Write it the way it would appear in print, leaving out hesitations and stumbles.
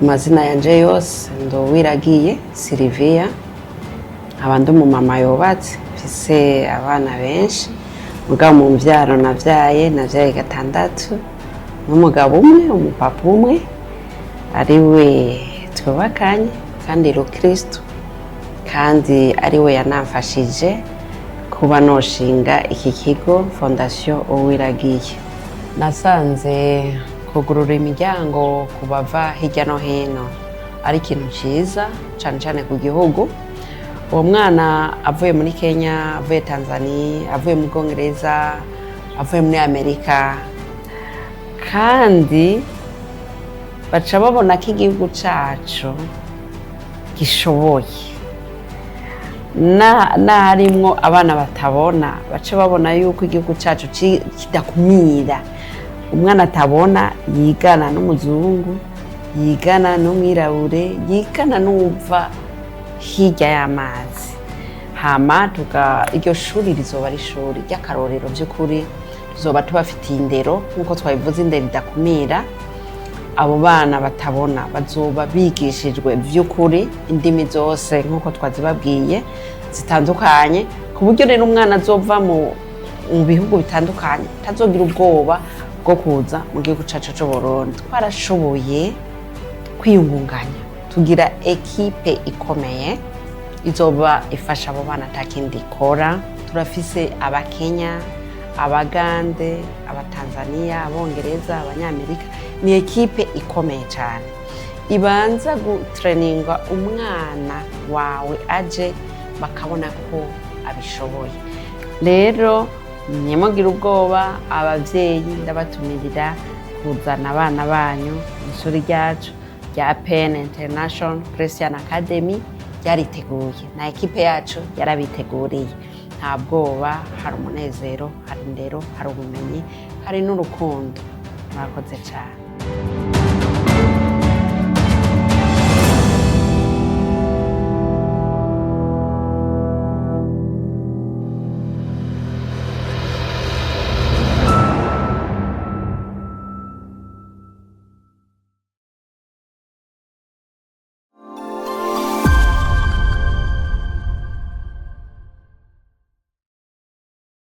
Ku mazina yanje yose, Nduwiragiye Sylvia, nkaba ndi umumama yubatse, mfise abana benshi, mugabo mu mvyaro navyaye gatandatu n'umugabo umwe, umupapa umwe ariwe twubakanye kandi rukristo, kandi ariwe yanamfashije kuba noshinga iki kigo, Fondation Uwiragiye. Nasanze kugurura imiryango ku bava hirya no hino ari ikintu ciza cane cane ku gihugu. Uwo mwana avuye muri Kenya, avuye Tanzania, avuye mu Bwongereza, avuye muri Amerika, kandi baca babona ko igihugu cacu gishoboye. N'aharimwo abana batabona, baca babona yuko igihugu cacu kidakumira. Umwana atabona yigana n'umuzungu, yigana n'umwirabure, yigana n'uwuva hirya y'amazi. Hama tuga iryo shuri rizoba ari ishuri ry'akarorero by'ukuri. Tuzoba tubafitiye indero nk'uko twabivuze, indero idakumira. Abo bana batabona bazoba bigishijwe by'ukuri indimi zose nk'uko twazibabwiye zitandukanye, ku buryo rero umwana azova mu bihugu bitandukanye atazogira ubwoba bwo kuza mu gihugu cacu c'Uburundi. Twarashoboye kwiyungunganya, tugira équipe ikomeye izoba ifasha abo bana, atakindi ikora. Turafise Abakenya, Abagande, Abatanzaniya, Abongereza, Abanyamerika. Ni équipe ikomeye cyane ibanza gutreninga umwana wawe aje, bakabona ko abishoboye. Rero ntimugire ubwoba, ababyeyi. Ndabatumirira kuzana abana banyu mu ishuri ryacu rya Pen International Christian Academy. Ryariteguye na équipe yacu yarabiteguriye. Nta bwoba, hari umunezero, hari indero, hari ubumenyi, hari n'urukundo. Murakoze cyane.